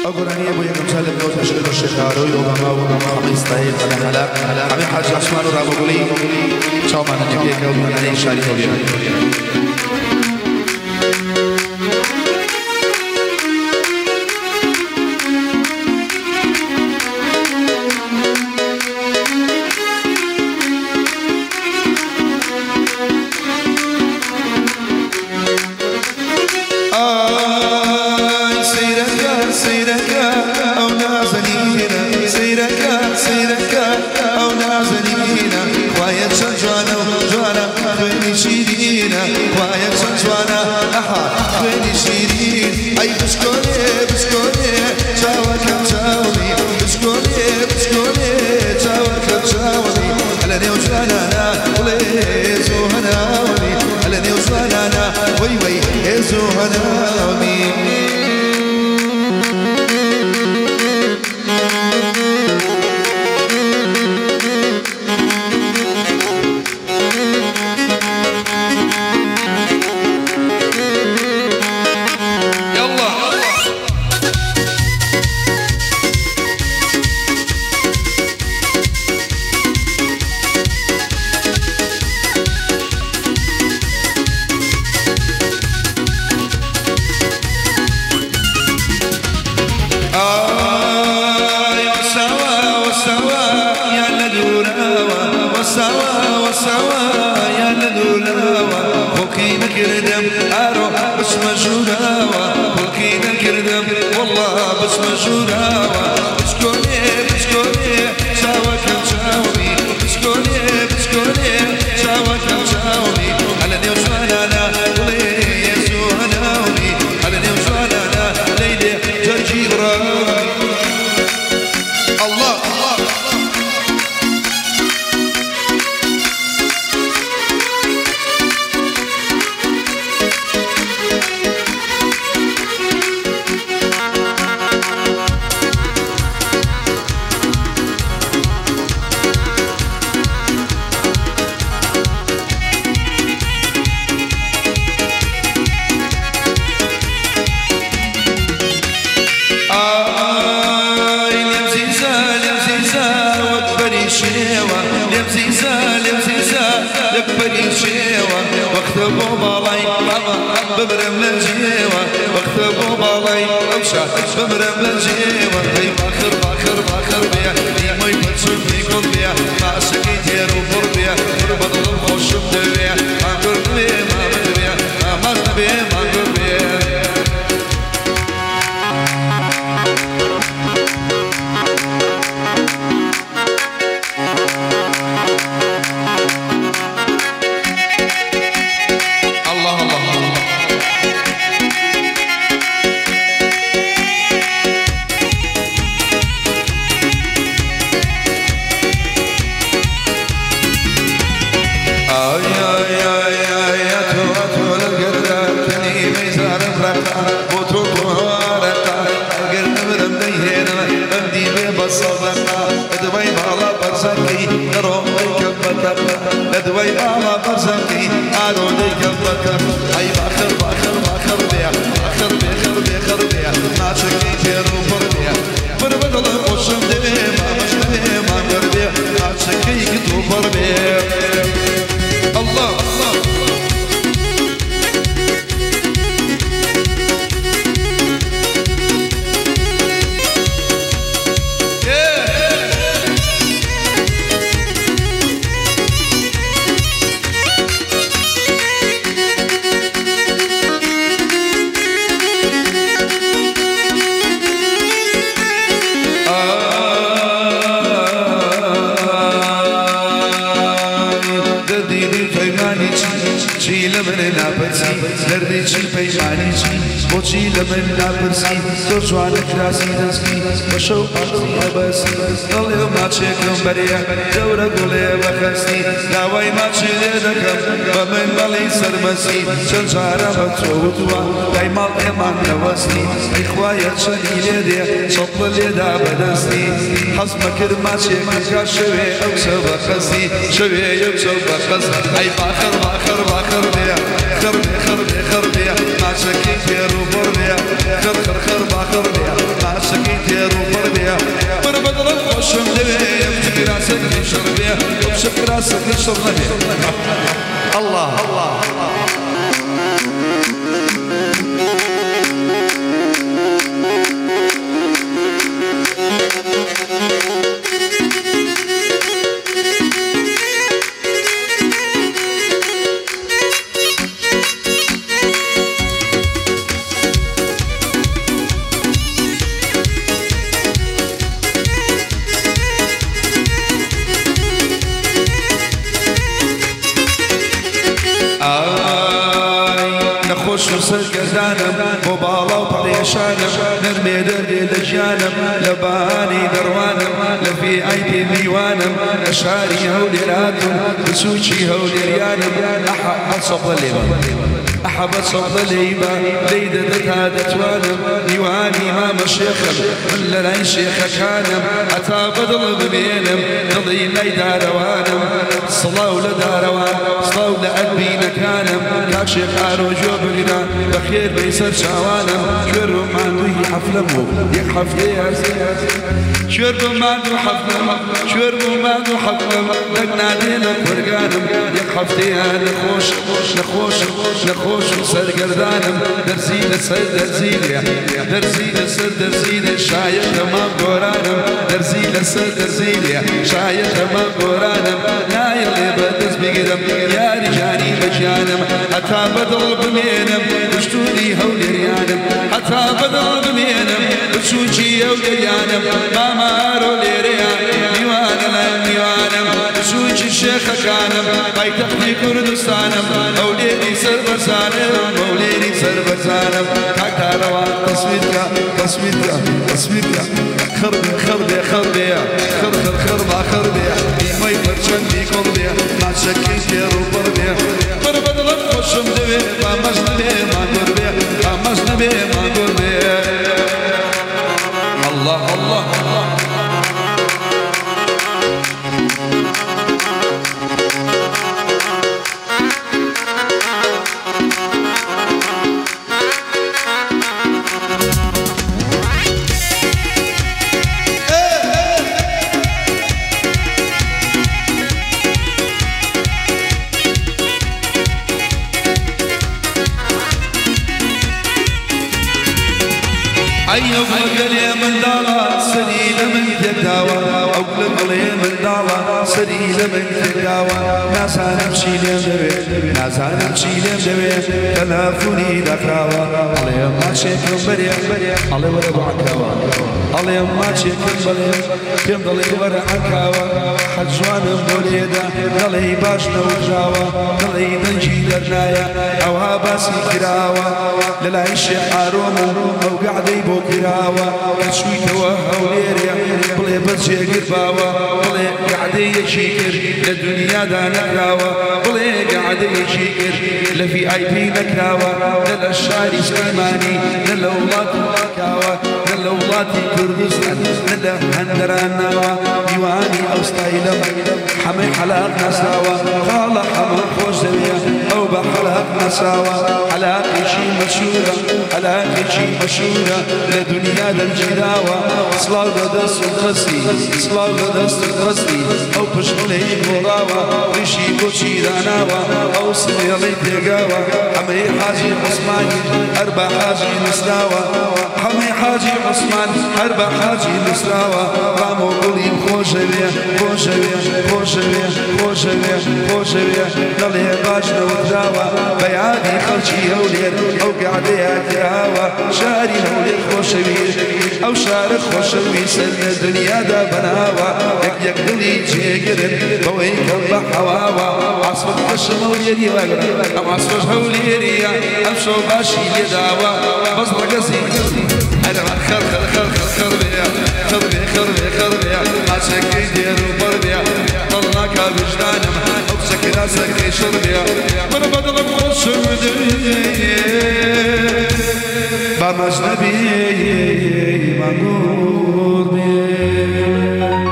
ئەو گۆرانییە بۆ یەکەم جار لە منەوە پێشکەش بە شێخ ئارۆی ئۆباما و حەمەی ستایل حەلا حەمەی حاجی عوسمان و ڕامەگوڵی چاومانە پێکە و میوانانەی شاری هەولێر. خر خر خر باخر بيع. تێر و پڕ بێ بڕ بەدڵم خۆشم دەوێ بچکراسەکەی شەڕ بێ بچکراسەکەی شەڕ نەبێ الله الله سەرگەردانم بۆ باڵا و پەرێشانم نەرمێ دەردێ لە گیانم لە بانی دەڕوانم لە VIP میوانم لە شاری هەولێراتم بچووکی هەولێریانم ئەحەبەت سەبڵە لێبە ئەحەبەت سەبڵە لێیبە لێی دەدە تا دەتوانم میوانی مامە شێخم من لە لای شێخەکانم هەتا بەدڵ بمێنم دڵی لای دارەوانم سڵاو لە دارەوان سڵاو لە ئەدبینەکانم کاک شێخ ئارۆ بگرە بەخێر بەی سەر چاوانم کوێر و ماندووی حەفلەم بوو یەک حەفتەیە کوێر بوو ماندوو حەفلەم کوێر بوو ماندوو حەفلەم دەک نادێ لە قورگانم یەک حەفتەیە نەخۆش نەخۆش نەخۆش و سەرگەردانم دەرزی لەسەر دەرزیلێ دەرزی لەسەر دەرزیلێ شایەت تەمام گۆرانم دەرزی لەسەر دەرزیلێ شایەت تەمام گۆرانم نایەڵێ بەدەست بگرم یاری جانی بەگیانم هەتا بەدڵ بمێنم پشتونی هەولێریانم هەتا بەدڵ بمێنم بچووکی هەولێریانم مامارۆ لێرەیە میوانە لە میوانم بچووکی شێخەکانم پایتەختی کوردستانم هەولێری سەربەرزانم هەولێری سەربەرزانم کاک دارەوان تەسویرکە تەسویرکە تەسویرکە خڕبێ خڕبێ خڕبێ خڕ خڕ خڕبا خڕبێ ئیمەی پەرچەندی کوڕ بێ ماچەکەی تێر و پڕ بێ بڕ بەدڵم خۆشم دەوێ با مەش نەبێ ماگۆر بێ با مەش نەبێ ماگۆر بێ الله الله ئەی گەلێ منداڵە سەری لە من تێکداوە ئەو گەڵێ منداڵە سەری لە من تێکداوە نازانم چی لێم دەوێ نازانم چی لێم دەوێ تەلەفۆنی داخراوە ئەڵێ ماچێکم بەرێ ئەڵێ وەرە بۆ عەکاوە ئەڵێ ماچێکم بەڵێ پێم دەڵێ وەرە عەکاوە حەج جوانم بۆ لێدا دەڵێی باش نەوتراوە دەڵێی دەنگی دەرنایە ئەوها باسی کراوە لە لای شێخ ئارۆم و ئەو گەعدەی بۆ کراوە کە چوویتەوە هەولێرێ بڵێ بەس جێگر باوە بڵێ گەعدەیەکی کرد لە دنیادا نەکراوە بڵێ گەعدەیەکی کرد لە VIP نەکراوە نە لە شاری سلێمانی نە لە وڵاتی کاوە نە لە وڵاتی کوردستان نە لە هەندەران ناوە میوانی ئەو ستایلەم حەمەی حەلاق ناسراوە خاڵە حەمە خۆش دەوێ ئەو بە حەلاق ناسراوە حەلاقێکی مەشهورە حەلاقێکی مەشهورە لە دنیا دەرگیراوە سڵاو لە دەست و دەستی سڵاو لە دەست و دەستی ئەو پشتڵەی گۆڕاوە ڕیشی کۆچی داناوە ئەو سمێڵەی پێگاوە حەمەی حاجی عوسمانی هەر بە حاجی نووسراوە حەمەی حاجی عوسمان هەر بە حاجی نووسراوە ڕامۆ گوڵیم خۆشەوێ خۆشەوێ خۆشەوێ خۆشەوێ خۆشەوێ دەڵێ باش نەوتراوە بە یادی خەڵکی هەولێر ئەو گەعدەیە کراوە شاری هەولێر خۆشەویست ئەو شارە خۆشەویستە لە دنیادا بەناوە یەک یەک دڵی جێگرن بەوەی کەم بە حەواوە عاسفت کەشم هەولێری واگرە ئەم عاسفەش هەولێریە ئەم شەو باشی لێداوە بەس ڕەگەزی خڕ خڕ خڕ خڕ خڕ بێ خڕ بێ خڕ بێ خڕ بێ ماچەکەی دێر و پڕ بێ دڵ ناکا ویژدانم ئەو چەکراسەکەی شڕ بێ بڕ بەدڵم خۆشم دەوێ با مەجنەبی مەگوڕ بێ.